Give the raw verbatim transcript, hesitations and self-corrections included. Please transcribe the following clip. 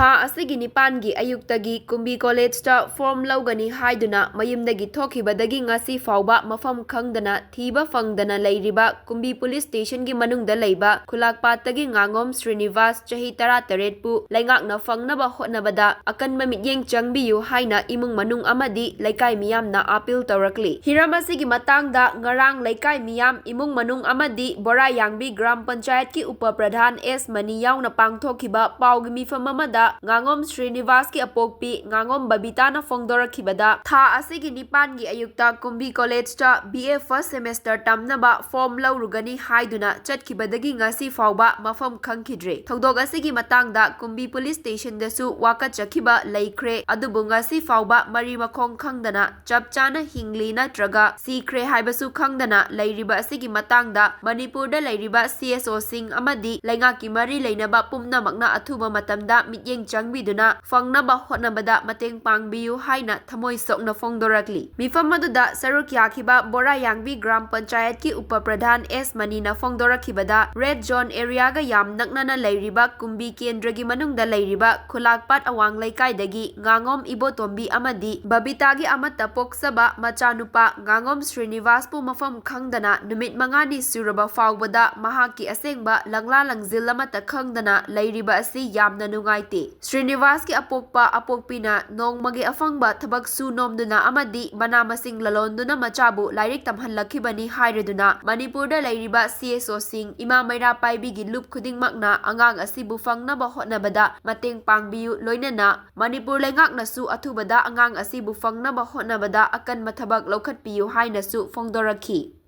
ꯊꯥ ꯑꯁꯤꯒꯤ ꯅꯤꯄꯥꯟꯒꯤ ꯑꯌꯨꯛꯇꯒꯤ ꯀꯨꯝꯕꯤ ꯀꯣꯂꯦꯖꯇ ꯐꯣꯔꯝ ꯂꯧꯒꯅꯤ ꯍꯥꯏꯗꯨꯅ ꯃꯌꯨꯝꯗꯒꯤ ꯊꯣꯛꯈꯤꯕꯗꯒꯤ ꯉꯁꯤ ꯐꯥꯎꯕ ꯃꯐꯝ ꯈꯪꯗꯅ ꯊꯤꯕ ꯐꯪꯗꯅ ꯂꯩꯔꯤꯕ ꯀꯨꯝꯕꯤ ꯄꯨꯂꯤꯁ ꯁ꯭ꯇꯦꯁꯟꯒꯤ ꯃꯅꯨꯡꯗ ꯂꯩꯕ ꯈꯨꯂꯥꯛꯄꯥꯠꯇꯒꯤ ꯉꯥꯉꯣꯝ ꯁ꯭ꯔꯤꯅꯤꯕꯥꯁ, ꯆꯍꯤ ꯇꯔꯥꯇꯔꯦꯠꯄꯨ ꯂꯩꯉꯥꯛꯅ ꯐꯪꯅꯕ ꯍꯣꯠꯅꯕꯗ ꯑꯀꯟꯕ ꯃꯤꯠꯌꯦꯡ ꯆꯪꯕꯤꯌꯨ ꯍꯥꯏꯅ ꯏꯃꯨꯡ ꯃꯅꯨꯡ ꯑꯃꯗꯤ ꯂꯩꯀꯥꯏ ꯃꯤꯌꯥꯝꯅ ꯑꯥꯄꯤꯜ ꯇꯧꯔꯛꯂꯤ꯫ ꯍꯤꯔꯝ ꯑꯁꯤꯒꯤ ꯃꯇꯥꯡꯗ ꯉꯔꯥꯡ ꯂꯩꯀꯥꯏ ꯃꯤꯌꯥꯝ, ꯏꯃꯨꯡ ꯃꯅꯨꯡ ꯑꯃꯗꯤ ꯕꯣꯔꯥꯌꯥꯡꯕꯤ ꯒ꯭ꯔꯥꯝ ꯄꯟꯆꯥꯌꯠꯀꯤ ꯎꯄ ꯄ꯭ꯔꯙꯥꯟ ꯑꯦꯁ ꯃꯅꯤ ꯌꯥꯎꯅ ꯄꯥꯡꯊꯣꯛꯈꯤꯕ ꯄꯥꯎꯒꯤ ꯃꯤꯐꯝ ꯑꯃꯗ ꯉꯥꯉꯣꯝ ꯁ꯭ꯔꯤꯅꯤꯕꯥꯁꯀꯤ ꯑꯄꯣꯛꯄꯤ ꯉꯥꯉꯣꯝ ꯕꯕꯤꯇꯥꯅ ꯐꯣꯡꯗꯣꯔꯛꯈꯤꯕꯗ, ꯊꯥ ꯑꯁꯤꯒꯤ ꯅꯤꯄꯥꯟꯒꯤ ꯑꯌꯨꯛꯇ ꯀꯨꯝꯕꯤ ꯀꯣꯂꯦꯖꯇ ꯕꯤ ꯑꯦ ꯐꯥꯔꯁ ꯁꯦꯃꯦꯁꯇꯔ ꯇꯝꯅꯕ ꯐꯣꯔꯝ ꯂꯧꯔꯨꯒꯅꯤ ꯍꯥꯏꯗꯨꯅ ꯆꯠꯈꯤꯕꯗꯒꯤ ꯉꯁꯤ ꯐꯥꯎꯕ ꯃꯐꯝ ꯈꯪꯈꯤꯗ꯭ꯔꯦ꯫ ꯊꯧꯗꯣꯛ ꯑꯁꯤꯒꯤ ꯃꯇꯥꯡꯗ ꯀꯨꯝꯕꯤ ꯄꯨꯂꯤꯁ ꯁ꯭ꯇꯦꯁꯟꯗꯁꯨ ꯋꯥꯀꯠꯆꯈꯤꯕ ꯂꯩꯈ꯭ꯔꯦ, ꯑꯗꯨꯕꯨ ꯉꯁꯤ ꯐꯥꯎꯕ ꯃꯔꯤ ꯃꯈꯣꯡ ꯈꯪꯗꯅ ꯆꯞ ꯆꯥꯅ ꯍꯤꯡꯂꯤ ꯅꯠꯇ꯭ꯔꯒ ꯁꯤꯈ꯭ꯔꯦ ꯍꯥꯏꯕꯁꯨ ꯈꯪꯗꯅ ꯂꯩꯔꯤꯕ ꯑꯁꯤꯒꯤ ꯃꯇꯥꯡꯗ ꯃꯅꯤꯄꯨꯔꯗ ꯂꯩꯔꯤꯕ ꯁꯤ ꯑꯦꯁ ꯑꯣꯁꯤꯡ ꯑꯃꯗꯤ ꯂꯩꯉꯥꯛꯀꯤ ꯃꯔꯤ ꯂꯩꯅꯕ ꯄꯨꯝꯅꯃꯛꯅ ꯑꯊꯨꯕ ꯃꯇꯝꯗ ꯃꯤꯠꯌꯦꯡ ꯆꯪꯕꯤꯗꯨꯅ ꯐꯪꯅꯕ ꯍꯣꯠꯅꯕꯗ ꯃꯇꯦꯡ ꯄꯥꯡꯕꯤꯌꯨ ꯍꯥꯏꯅ ꯊꯃꯣꯏ ꯁꯣꯛꯅ ꯐꯣꯡꯗꯣꯔꯛꯂꯤ꯫ ꯃꯤꯐꯝ ꯑꯗꯨꯗ ꯁꯔꯨꯛ ꯌꯥꯈꯤꯕ ꯕꯣꯔꯥꯌꯥꯡꯕꯤ ꯒ꯭ꯔꯥꯝ ꯄꯟꯆꯥꯌꯠꯀꯤ ꯎꯄ ꯄ꯭ꯔꯙꯥꯟ ꯑꯦꯁ ꯃꯅꯤꯅ ꯐꯣꯡꯗꯣꯔꯛꯈꯤꯕꯗ, ꯔꯦꯗ ꯖꯣꯟ ꯑꯦꯔꯤꯌꯥꯒ ꯌꯥꯝ ꯅꯛꯅꯅ ꯂꯩꯔꯤꯕ ꯀꯨꯝꯕꯤ ꯀꯦꯟꯗ꯭ꯔꯒꯤ ꯃꯅꯨꯡꯗ ꯂꯩꯔꯤꯕ ꯈꯨꯂꯥꯛꯄꯥꯠ ꯑꯋꯥꯡ ꯂꯩꯀꯥꯏꯗꯒꯤ ꯉꯥꯉꯣꯝ ꯏꯕꯣꯇꯣꯝꯕꯤ ꯑꯃꯗꯤ ꯕꯕꯤꯇꯥꯒꯤ ꯑꯃꯠꯇ ꯄꯣꯛꯆꯕ ꯃꯆꯥꯅꯨꯄꯥ ꯉꯥꯉꯣꯝ ꯁ꯭ꯔꯤꯅꯤꯕꯥꯁꯄꯨ ꯃꯐꯝ ꯈꯪꯗꯅ ꯅꯨꯃꯤꯠ ꯃꯉꯥꯅꯤ ꯁꯨꯔꯕ ꯐꯥꯎꯕꯗ ꯃꯍꯥꯛꯀꯤ ꯑꯁꯦꯡꯕ ꯂꯪꯂꯥ ꯂꯪꯖꯤꯜ ꯑꯃꯠꯇ ꯈꯪꯗꯅ ꯂꯩꯔꯤꯕ ꯑꯁꯤ ꯌꯥꯝꯅ ꯅꯨꯡꯉꯥꯏꯇꯦ꯫ ꯁ꯭ꯔꯤꯅꯤꯕꯥꯁꯀꯤ ꯑꯄꯣꯛꯄ ꯑꯄꯣꯛꯄꯤꯅ ꯅꯣꯡꯃꯒꯤ ꯑꯐꯪꯕ ꯊꯕꯛ ꯁꯨ ꯅꯣꯝꯗꯨꯅ ꯑꯃꯗꯤ ꯃꯅꯥ ꯃꯁꯤꯡ ꯂꯂꯣꯟꯗꯨꯅ ꯃꯆꯥꯕꯨ ꯂꯥꯏꯔꯤꯛ ꯇꯝꯍꯜꯂꯛꯈꯤꯕꯅꯤ ꯍꯥꯏꯔꯗꯨꯅ ꯃꯅꯤꯄꯨꯔꯗ ꯂꯩꯔꯤꯕ ꯁꯤ ꯑꯦꯁ ꯑꯣꯁꯤꯡ, ꯏꯃꯥ ꯃꯩꯔꯥ ꯄꯥꯏꯕꯤꯒꯤ ꯂꯨꯞ ꯈꯨꯗꯤꯡꯃꯛꯅ ꯑꯉꯥꯡ ꯑꯁꯤꯕꯨ ꯐꯪꯅꯕ ꯍꯣꯠꯅꯕꯗ ꯃꯇꯦꯡ ꯄꯥꯡꯕꯤꯌꯨ, ꯂꯣꯏꯅꯅ ꯃꯅꯤꯄꯨꯔ ꯂꯩꯉꯥꯛꯅꯁꯨ ꯑꯊꯨꯕꯗ ꯑꯉꯥꯡ ꯑꯁꯤꯕꯨ ꯐꯪꯅꯕ ꯍꯣꯠꯅꯕꯗ ꯑꯀꯟꯕ ꯊꯕꯛ ꯂꯧꯈꯠꯄꯤꯌꯨ ꯍꯥꯏꯅꯁꯨ ꯐꯣꯡꯗꯣꯔꯛꯈꯤ꯫